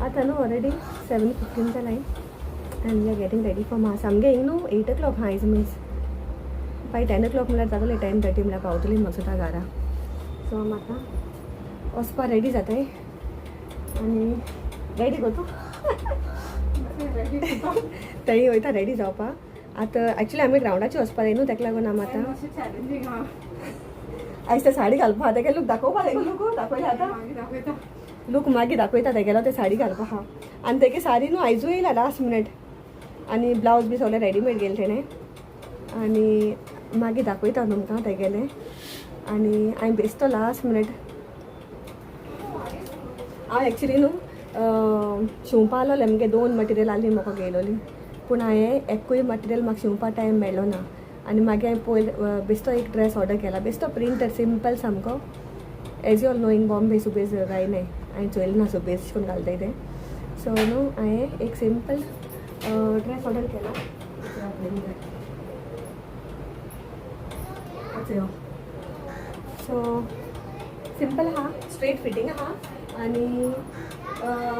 आतां न्हू ऑलरेडी 7:15 जालाय and we are getting ready for mass. आमगे हिंग न्हू 8 o'clock आहा आयज मीस. बाय 10 o'clock म्हणल्यार जातलें, 10:30 म्हणल्यार पावतली म्हाका सुद्दां घरा. सो आमी आतां वचपा रेडी जाताय. आनी रेडी गो तूं? थंय वयता रेडी जावपा. आतां एक्चुली आमी ग्रावंडाचेर वचपा जाय न्हू, ताका लागून आमी आतां चॅलेंजींग हा. आयज ते साडी घालपा. तेगे लूक दाखोवपा, तेगे लूक दाखयले आतां. मागीर दाखयता. लूक मागीर दाखयता तेगेलो. ते साडी घालपा आहा आनी तेगे साडी न्हू आयजूय येयला लास्ट मिनट आनी ब्लावज बी सगळें रेडीमेड गेले तेणें. आनी मागीर दाखयता तुमकां तेगेलें. आनी हांवें बेश्टो लास्ट मिनट, हांव एक्चुली न्हू शिंवपा आसलोलें. मुगे दोन मटिरियल आहली म्हाका घेयलोली, पूण हांवें एकूय मटिरियल म्हाका शिंवपा टायम मेळ्ळो ना. आनी मागीर हांवें पयलीं बेश्टो एक ड्रेस ऑर्डर केला, बेश्टो प्रिंटर सिंपल सामको. एज you all know, हिंग बॉम्बे सुबेज गाय न्हय, हांवें चोयलें ना सुबेज कोण घालताय तें. सो न्हू हांवें एक सिंपल ड्रेस ऑर्डर केला. चोयो, सो सिंपल आहा, स्ट्रेट फिटींग आहा आनी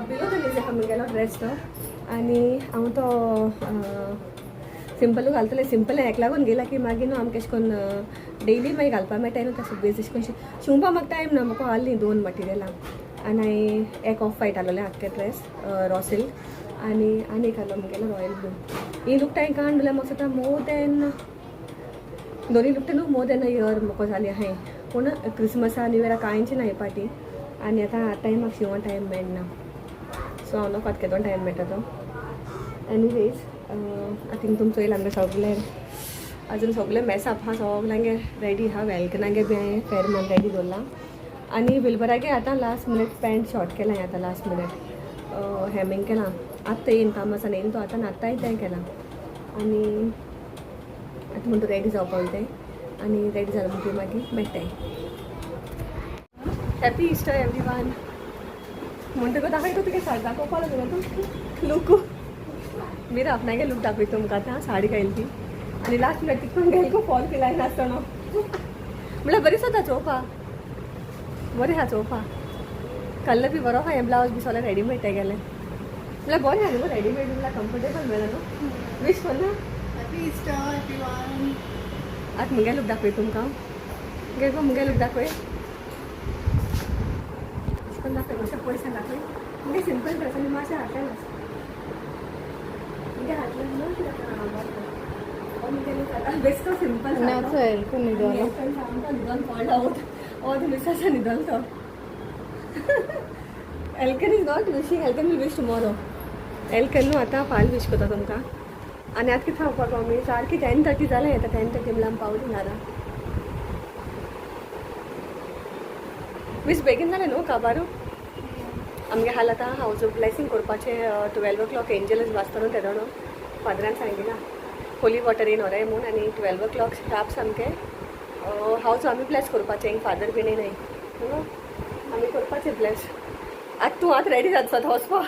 बिलो the नीज आहा मुगेलो ड्रेस तो. आनी हांव तो सिंपलू घालतलें. सिंपल हेका लागून गेला की मागीर न्हू आमकां एशें करून डेली मागीर घालपा मेळटा न्हू. तशें बेज एशें करून शिंवपा म्हाका टायम ना. म्हाका आहली दोन मटिरियलां आनी हांवें एक ऑफ वायट आहलोलें आख्खे ड्रेस रॉ सिल्क आनी आनी एक आहलो मुगेलो रॉयल ब्लू. ही लुकटां हांवें काडून म्हणल्यार म्हाका सुद्दां मोर दॅन, दोनी लुकटां न्हू मोर दॅन अ इयर म्हाका जाली आहाय. पूण क्रिसमसा न्यू इयरा कांयच ना हे पाटी. आनी आतां आतांय म्हाका शिंवो टायम मेळना. सो हांव नको आतां केदो टायम मेळटा तो. एनिवेज, आतां थिंग तुमी चोयलां, आमगे सगळे अजून सगळे मेसअप आहा, सगल्यांगे रेडी आहा. वेलकनागे बी हांवें फेर मान रेडी दवरलां आनी विलबरागे आतां लास्ट मिनट पॅन्ट शॉर्ट केलां. आतां लास्ट मिनट हेमिंग केलां. आत्तां येयन कामासान येयन तो, आतां आत्तांय तें केलां. आनी आतां म्हणटा रेडी जावपाक तें आनी रेडी जालें म्हणटकीर मागीर मेळटाय. Happy Easter everyone. म्हणटकच दाखयता तुगे साडी दाखोवपा लागलो तूं लूक. मिरा आपणागे लूक दाखयता तुमकां. आतां साडी घायली ती आनी लास्ट मिनट तितून गेल फॉल बी लायनासतना. म्हळ्यार बरी जाता चोवपा, बरें आहा चोवपा. कलर बी बरो आहा. हें ब्लावज बी सगळें रेडीमेड तेगेलें. म्हळ्यार बरें आहा न्हू रेडीमेड, म्हळ्यार कम्फर्टेबल मेळ्ळें न्हू. वीश कर ना. Happy Easter everyone. आतां मुगे लूक दाखय तुमकां. गे गो, मुगे लूक दाखय. कोण दाखय? मातशें पयशे दाखय. मुगे सिंपल ड्रेस आनी मातशें हातलें. मुगे हातलें न्हू कित्याक मुगे लूक आतां बेश्टो सिंपल. न्हिदोलो. न्हिदोन पडला हो मिसाचा न्हिदोलो तो. Elkan is not wishing. Elkan will wish tomorrow. Elkan न्हू आतां फाल्यां विश करता तुमकां. आनी आतां कितें खावपाक आमी सारकी 10:30 जालें. आतां 10:30 म्हणल्यार आमी पावली घरा. मीस बेगीन जालें न्हू काबारू. आमगे हाल आतां हावज ब्लेसींग करपाचें. 12 o'clock Angelus वाजता न्हू तेदोणो. फादरान सांगिलां होली वॉटर येवन व्हराय म्हूण आनी 12 o'clock sharp सामकें हावज आमी ब्लेस करपाचें. हिंग फादर बीन येयनाय न्हू, आमी करपाचें ब्लेस. आतां तूं आतां रेडी जाता सदां वचपा.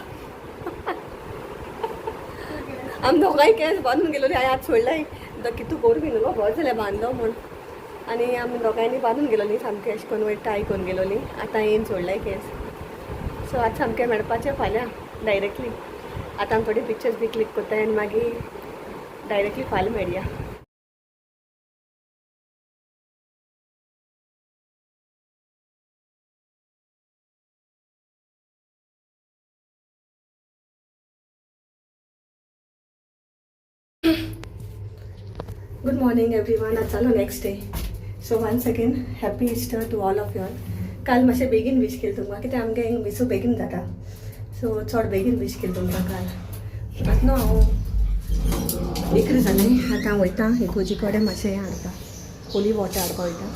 आमी दोगांय केंस बांदून गेलोली. हांवें आतां सोडलाय कितू कोर बी न्हू गो, बरें जालें बांदलो म्हूण. आनी आमी दोगांयनी बांदून गेलोली सामकें अशें करून वयर टाय करून गेलोली. आतां येयन सोडलाय केंस. सो आतां सामकें मेळपाचें फाल्यां डायरेक्टली. आतां आमी थोडी पिक्चर्स बी क्लिक करताय आनी मागीर डायरेक्टली फाल्यां मेळया. Good morning everyone. आज जालो next day. So once again, happy Easter to all of you. काल मातशें बेगीन विश केलें तुमकां, कित्याक आमगे हिंग मिसू बेगीन जाता. सो चड बेगीन विश केलें तुमकां काल. आतां न्हू हांव इकरा जालें. आतां हांव वयता इगोजी कडेन मातशें हें हाडपा, होली वॉटर हाडपा वयता.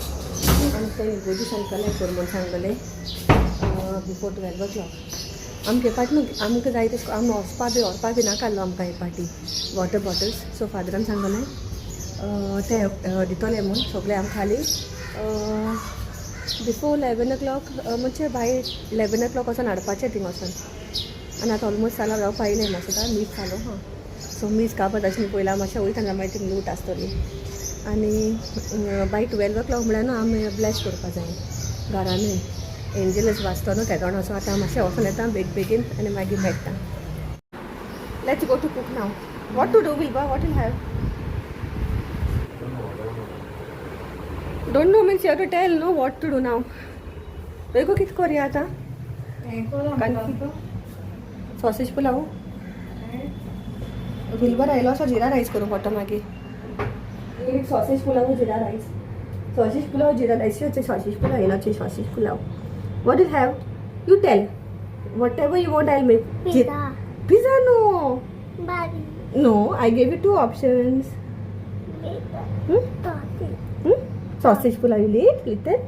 आनी थंय इगोजी सांगतलें कर म्हूण सांगलें बिफोर 12 o'clock. आमगे पाट न्हू आमकां जाय तशें आमी वचपा बी व्हरपा बी नाका आसलो आमकां हे पाटी वॉटर बॉटल्स. सो फादरान सांगलें ते दितले म्हूण सगळे आमकां खाली बिफोर 11 o'clock, म्हणजे बाय 11 o'clock वचोन हाडपाचें थिंग वचोन. आनी आतां ऑलमोस्ट जालां, जावपा येयलें मातशें. आतां मीस चालू आहा. सो मीस काबार जावचे पयलीं हांव मातशें वयता, मागीर थिंग लूट आसतली. आनी बाय 12 o'clock म्हळ्यार न्हू आमी ब्लेस करपा जाय घरानूय. एंजलच वाजतो न्हू तेदोण. सो आतां हांव मातशें वचोन येता बेग बेगीन आनी मागीर मेळटा. Let's go to cook now. What to do, Wilbur? What will have? Don't know means you have to tell, no, what to do now. देखो, कित करूया आतां? सॉसेज पुलाव. विल्बर आयलो असो जिरा रायस करूंक पडटा मागीर. एक sausage pulao, jeera rice, sausage pulao, jeera rice. Sausage pulao येयलो. Sausage pulao. What you have? You tell. Whatever you want, I make. Pizza. Pizza, no. Barbie. No, I gave you two options. Sausage. Sausage pulao you eat little.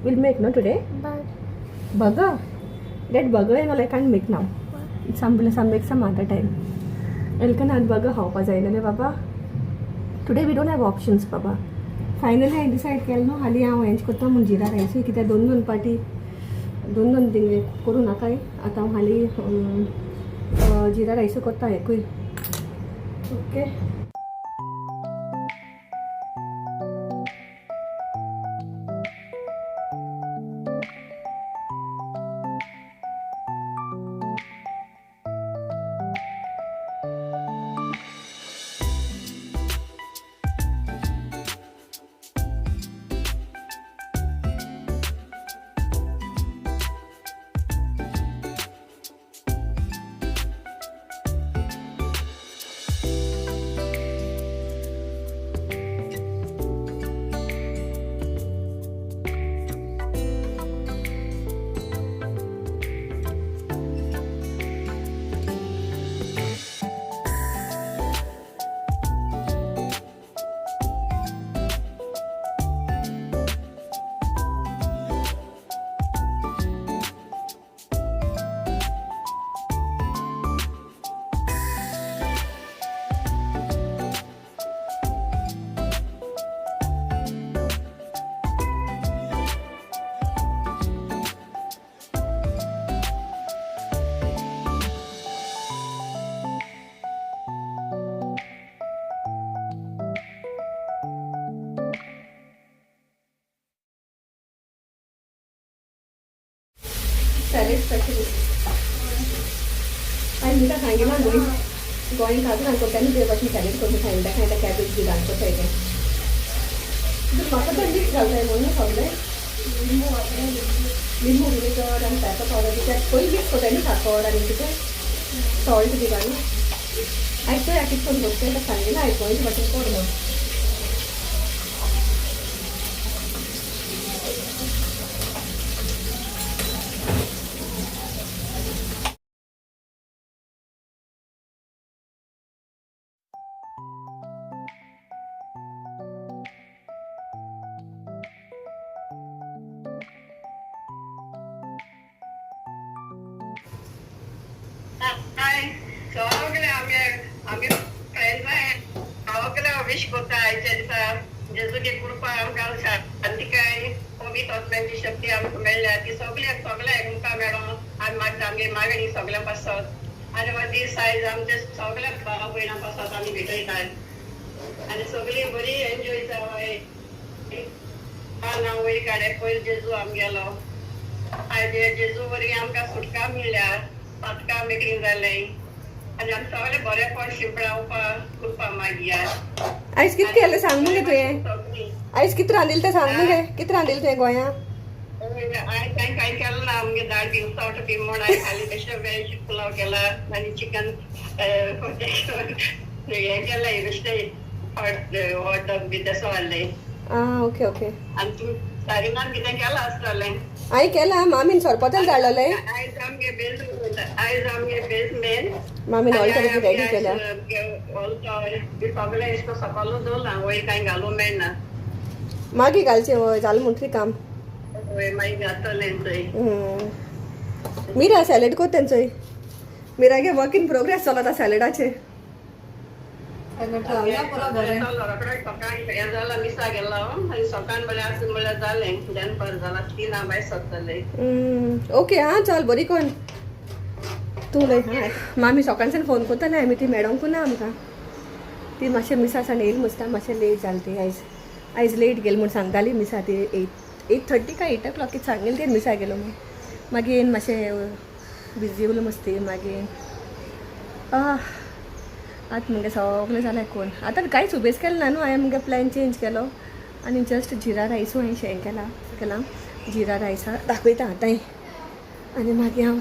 We'll make, no, today? Burger. Burger? That burger and all I can't make now. Some make some other time. एलकन आज burger खावपा जायना रे बाबा. Today we don't have options Baba. Finally हांवें decide केलें न्हू, हालीं हांव हेंच करता म्हूण, जिरा रायसूय. कित्याक दोन दोन पाटी दोन दोन थिंग करूं नाकाय. आतां हांव हालीं जिरा रायसूय करता एकूय. ओके. सॅलेड स्पेशलिस्ट आनी तुका सांगिना, गोंय गोंय काजून करता न्ही, ते भशेन सॅलेड करून सांगिता. खायता कॅबेज बी घालून करताय तें. म्हाका तर मिक्स घालताय म्हणून सगळें लिंबू, विनेगर आनी पेपर पावडर कित्याक पयलीं मिक्स करताय न्ही, साकर आनी कितें सॉल्ट बी घालून. आयज चोया कितें करून करता तें. सांगिना आयज गोंयचे भशेन कर म्हूण. हाय सगळे आमगे आमगे फ्रेंड्स सगळे विश करता आयच्या दिसा. जेजूची कृपा आमकां, शांतिकाय, पवित्र आत्म्याची शक्ती आमकां मेळ्ळ्या. ती सगळ्याक सगळ्या एकमुखां मेळोन आमी मागता आमगे मागणी सगळ्यां पासत. आनी मागीर दीस आयज आमचे सगळ्या भाव भयणां पासत आमी भेटयतात आनी सगळीं बरी एन्जॉय जावय. नांव वयर काडे पयलीं जेजू आमगेलो. आयज जेजू वरवीं आमकां सुटका मेळ्ळ्या, पातकां मेकळीं जालें आनी आमी सगळें बरेंपण शिंपडावपाक कृपा मागया. आयज कितें केलें सांग मुगे तुवें. सगळीं. आयज कितें रांदिलें तें सांग मुगे. कितें रांदिलें तुवें गोंया? हांवें कांय कांय केलें ना. आमगे दाळ बी उसवटा बी म्हूण हांवें खाली बेश्टें वेज पुलाव केला आनी चिकन हें केलें, बेश्टें हॉट हॉट डॉग बी तसो आहलें. आं, ओके ओके. आनी तुमी सारिनान कितें केलां आसतलें? हांवें केलां. मामीन सोरपोतेल धाडलेलें. आयज आमगे बेज मेन. मामीन ऑल तरेची रेडी केल्या. सगळें एशें कोन्न सकाळू दवरलां, वयर कांय घालूं मेळना. मागीर घालचें. वय, जालें म्हणटरी काम. वय, मागीर घातलें थंय. मिरा सॅलेड कोत तेंचोय. मिरागे वर्क इन प्रोग्रेस चलता सॅलेडाचे. सकाळी हें जालां, मिसा गेलो आनी सकाळ म्हळ्यार आतां म्हळ्यार जालें, दनपार जालां, तिनां भायर सरतलें. ओके, आं, चल, बरी कोन तूं उलय. हां, मामी सकाळच्यान फोन करताले. आमी ती मेळोंकू ना आमकां. ती मातशें मिसा सान येयल मुसता, मातशें लेट जालें ती आयज. आयज लेट गेली म्हूण सांगताली मिसा ती. एट 8:30 काय 8 ओ क्लॉक कितें सांगेल तें मिसा गेलो. मग मागीर येयन मातशें बिजी उरलो मस्ती. मागीर आतां मुगे सगळें जालें कोण आतां कांयच सुबेज केलें ना न्हू. हांवें मुगे प्लॅन चेंज केलो आनी जस्ट जिरा रायसूय हांवें शें केला केलां. जिरा रायसा दाखयता आतांय आनी मागीर हांव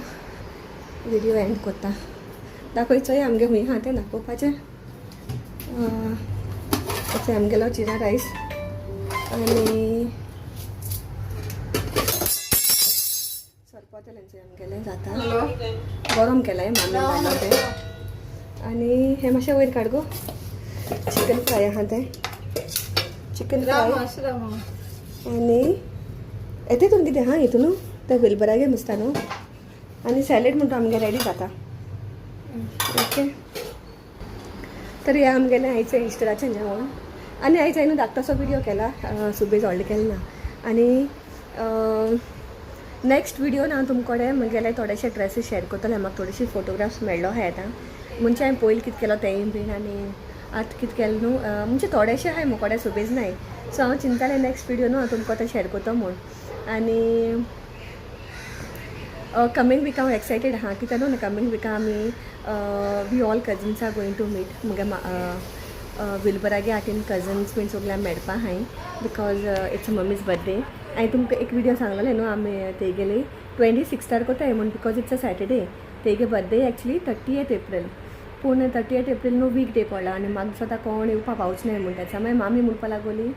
विडियो एंड कोत्ता. दाखय चोय आमगे खूंय आहा तें दाखोवपाचें. ओके, आमगेलो जिरा रायस आनी सरपत आमगेलें जाता. गरम केलां मामी घातला तें. आनी हें मातशें वयर काड गो. चिकन फ्राय आहा तें, चिकन फ्राय. आनी येते तितून कितें आहा हितून न्हू, तें विलबरागे दिसता न्हू. आनी सॅलेड म्हणटा आमगे रेडी जाता. ओके, तर हे आमगेलें आयचें इस्टराचें जेवण. आनी आयज हांवें धाकटोसो विडियो केला, सुबेज व्हडलें केलें ना. आनी नेक्स्ट विडियोन हांव तुमकडे म्हगेले थोडेशे ड्रेसीस शेअर करतलें. म्हाका थोडेशे फोटोग्राफ्स मेळ्ळो आहाय आतां, म्हणजे हांवें पयलीं कितें केलो तेंय बीन आनी आतां कितें केलें न्हू, म्हणजे थोडेशे आहाय मुकोडे, सुबेज नाय. सो हांव चिंततालें नेक्स्ट विडियो न्हू हांव तुमकां तें शेअर करतो म्हूण. आनी कमींग वीक हांव एक्सायटेड आहा, कित्याक न्हू कमींग विका आमी we all cousins are going to meet. मुगे विलबरागे आटीन कजन्स बीन सगळ्यांक मेळपा आहाय, because it's mummy's birthday. हांवें तुमकां एक विडियो सांगलेलें न्हू, आमी तेगेली 26 तार कोताय म्हूण, because it's a Saturday. तेगे बर्थडे एक्चुली 30 एप्रील, पूण 30 एप्रील न्हू वीक डे पडला आनी म्हाका दिसता कोण येवपा पावच नाय म्हूण. तेचा मागीर मामी म्हणपा लागोली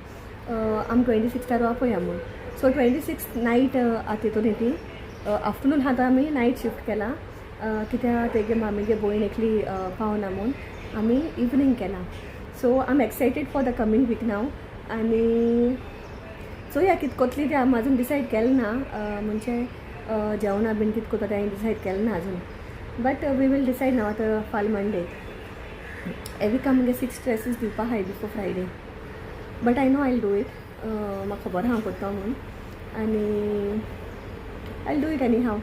आमी 26 तार वापोया म्हूण. सो 26 नायट आतां तितून ती आफ्टरनून आतां आमी नायट शिफ्ट केला, कित्याक तेगे मामीगे भयण एकली पावना म्हूण आमी इवनींग केला. So I am excited for the coming week now. आनी चोया कित कोतली तें आमी अजून डिसायड केलें ना, म्हणजे जेवणां बीन कित कोता तें डिसायड केलें ना अजून, but we will decide नाव. आतां फाल्यां मंडे, हे विका मुगे 6 ड्रेसीस दिवपा आहाय before Friday, but I know I do it. म्हाका खबर आहा हांव कोत्तो म्हूण आनी I do it. आनी हांव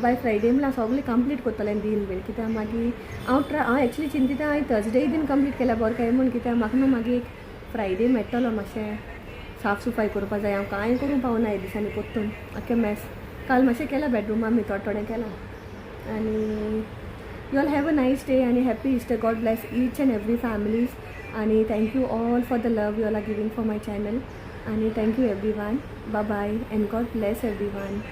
बाय फ्रायडे म्हणल्यार सगळें कंप्लीट करतलें दिन बीन, कित्याक मागीर हांव ट्राय हांव एक्चुली चिंतिता हांवें थर्सडे बीन कंप्लीट केल्यार बरें काय म्हूण, कित्याक म्हाका न्हू मागीर एक फ्रायडे मेळटलो मातशें साफ सफाई करपा जाय. हांव कांय करूंक पावना ह्या दिसांनी, परतून आख्खें मॅस. काल मातशें केलां बेडरुमा मी थोडें थोडें केलां. आनी you all have a nice day आनी happy Easter. God bless each and every families आनी thank you all for the love you all are giving for my channel. आनी thank you everyone, bye bye and God bless everyone.